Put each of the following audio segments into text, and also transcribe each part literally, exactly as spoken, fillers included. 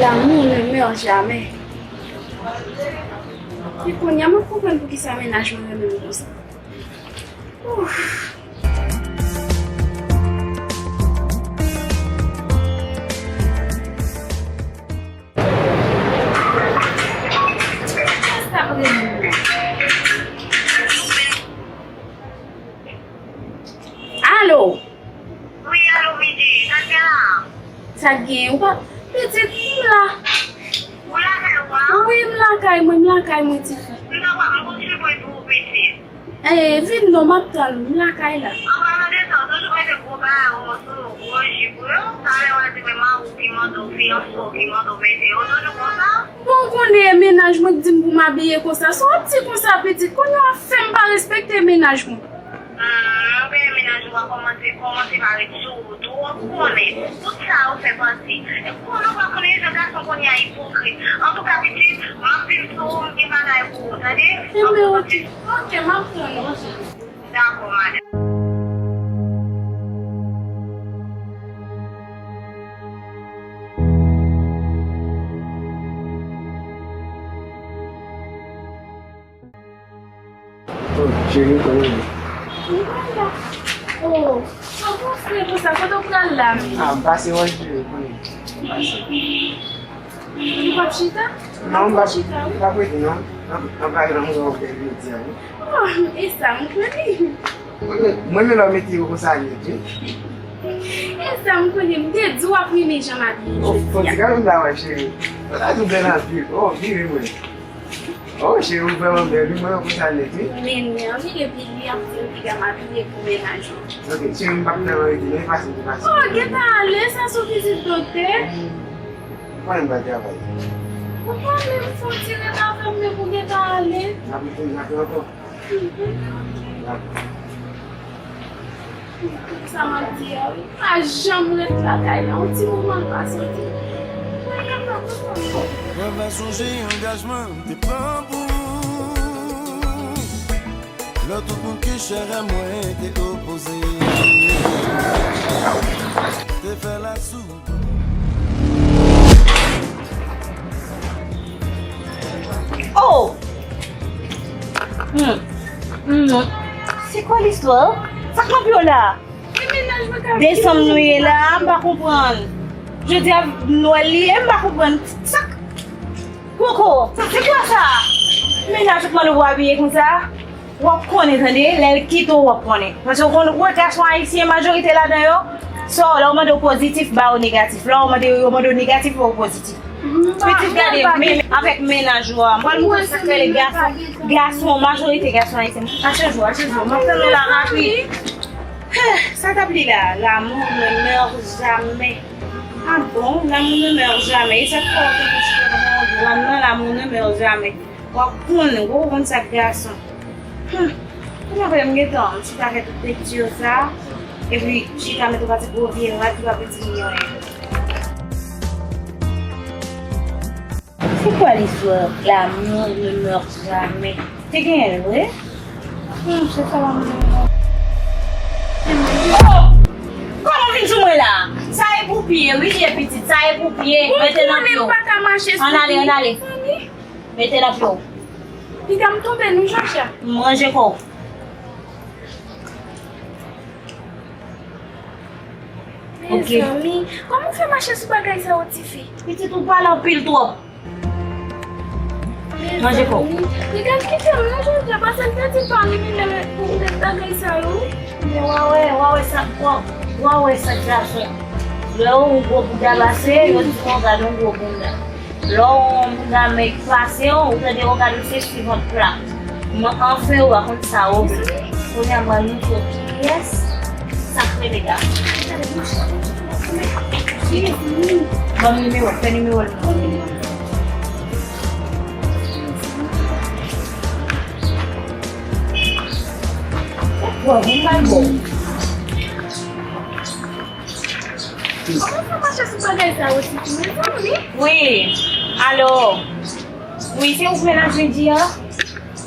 L'amour ne meurt jamais. E kounye a m ap konprann poukisa mennaj mwen renmen m konsa. Ouf. Alo. Wi, alo, Midi, sa k gen la? Sa k gen? Ou pa, pitit, m la. Ou lakay ou a? Wi, m lakay mwen, m lakay mwen, tifi. M ta pral, m gon sipriz pou ou, pitit. Eh, vin non, m ap tann ou, m lakay la. An palan de sa, ou toujou mete gwo bagay sou ou, gwo jip ou yo. Talè w a di mwen mari w ki mande w, fiyanse w ki mande w mete yo, toujou konsa? Bon, ou konnen e mennaj mwen k di m pou m abiye konsa. Sa w ap di konsa, pitit? Kounye a w ap fè m pa respekte mennaj mwen. Hmm, ou gen mennaj ou a kòmanse, kòmanse parèt sou ou tou, ou konnen. Tout sa yo fè pati. E konnen ou pa konnen jan gason kounye a ipokrit. Antouka, pitit, m ap vin sou ou, m gen bagay pou ou, tande? Enben, oke. Oke, m ap tann ou. Dakò, madanm. Oh, cheri, kòman w ye? Mwen la. Oh, sa w ap fè konsa? Kote w pral la menm? Ah, m pase wè w, cheri, konnen. M pase. Ou p ap chita? Non, m p ap, chita, wi. M p ap rete, non. Nan, nan bagay la, mwen wè w bèl jodi a, wi. Oh, e sa, m konnen. Mwen, mwen, mwen lè w mete yo konsa nèt, wi. E sa, m konnen. M te di w w ap renmen jan m abiye jodi a. Oh, fò di gade m la, wè, cheri. Ou ta di w bèl anpil. Oh, vire mwen. Oh, cheri, ou vrèman bèl, wi, mwen konsa nèt, wi. Men, men, ann vire, epi li ap di m piga m abiye pou mennaj ou. Ok, cheri, m p ap nan rete, non, e pase, e pase. Oh, gentan ale, sa sou vizit doktè. Ou konnen m pral travay. Ou pa menm fè yon ti ret avè m, men pou gentan ale. N ap retounen apre ankò. Dakò. Sa m ap di a, wi. Pa janm ret lakay la. Yon ti moman l pa soti. Mwen pa sonje angajman m te pran pou ou. Lè tout moun ki chè a mwen te opoze. Te fè l asou. Oh! Hmm. Hmm. C'est quoi l'histoire? Sa k ap yo la? Desanm nou ye la, m pa konprann. Jodi a Nwèl li ye, m pa konprann. Sa k-, Koko, c'est quoi ça? Mennaj ou k mande w pou abiye konsa? W ap konnen, tande, lè l kite w, w ap konnen. Paske w konn, w wè gason ayisyen, majorite ladan yo, sa w, lè w mande w pozitif, ba w negatif. Lè w mande, yo mande w negatif, ba w pozitif. Pitit, gade, men, avèk mennaj ou a. M pral montre w sa k rele gason, gason, majorite gason ayisyen. Achte jou, achte jou. M ap tann ou la rapid. Huh, sa t ap li la? L'amour ne meurt jamais. Ah bon, l'amour ne meurt jamais. E sa k fè w te kouche nan yon dram nan, l'amour ne meurt jamais. W ap konn, w ap konn sa k gason. Hmm. Kouman fè m gentan, m chita fè tout lekti sa, epi chita met yon pati gwo vye rad ki pa pou di m anyen. C'est quoi l'histoire? L'amour ne meurt jamais. Te genyen l vre? Hmm, se sa l'amour ne meurt. Oh! Kòman w vin sou mwen la? Sa e pou pye, wi, li ye pitit. Sa e pou pye. Mete nan pye w. Ann ale, ann ale. Mete nan pye w. Piga m tonbe, nou, Jòja. Manje kò w. Ok. Mezanmi, kòman w fè mache sou bagay sa yo, tifi? Pitit, ou pale anpil twòp. Manje kò w. Mezanmi, piga kite m, non, Jòja, paske m te di pa renmen pou m met bagay sa yo. Men w a wè, w a wè sa, w a, w a wè sa k gason. Lè yon gwo bouda pase, yo di w gade yon gwo bouda. Lè yon moun nan men k pase w, ou tande yo gade w se sivant plat. Mwen anfen ou pa konn sa ou vle. Kounye a mwen montre w kiyès sa k rele gason. Ban m nimewo, fè nimewo l mwen. Ou pran vin bay bon. Kòman fè mache sou bagay sa yo, tifi, mezanmi? Wi. Alo. Wi, se ou k mennaj Midi a?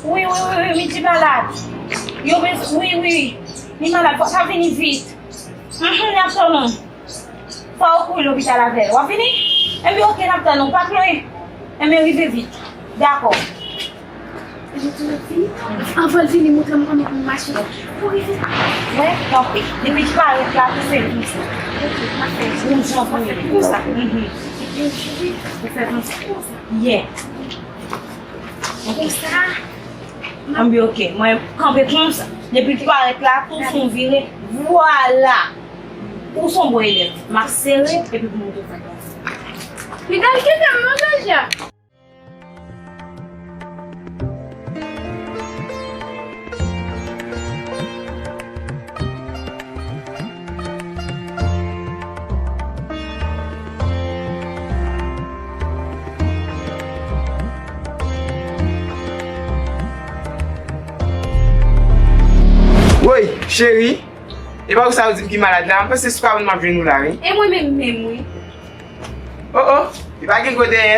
Wi, wi, wi, wi, Midi malad. Yo bez-, wi, wi. Li malad, fò sa vini vit. Mhm, n ap tann ou. Fò ou kouri lopital avè l. W ap vini? Enben, oke, n ap tann ou, pa t lwen. Enben, rive vit. Dakò. Anvan l vini, montre m kòman pou m mache. Kouri vit. Wi, tanpri. Depi l parèt la, tou se konsa. Oke, m ap fè. Ou jan pou li konsa. Mhm. Ou fè konsa. Yeah. Konsa. Anben, oke. Mwen kanpe konsa. Depi l parèt la, tou son vire. Vwala. Ou son bon elèv. M ap sere epi pou nou tou fè konsa. Li dal kite m non, Jòjya. Woy, cheri, e pa ou sa yo di m ki malad la? M panse se pa moun m ap jwenn ou la, wi. E mwen menm menm, wi. Oh, oh, li pa gen gwo dèyè.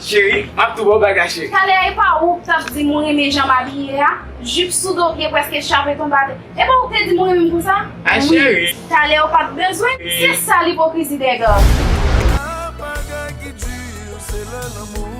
Cheri, m ap tou ba w bagay, cheri. Talè a, e pa ou k t ap di m ou renmen jan m abiye a? Jip sou do pye prèske chape tonbe atè. E pa ou k te di m ou renmen m konsa? Ay, wi, cheri. Talè ou pa t bezwen. Se sa l ipokrizi dègè. Bagay ki di, se lè lanmou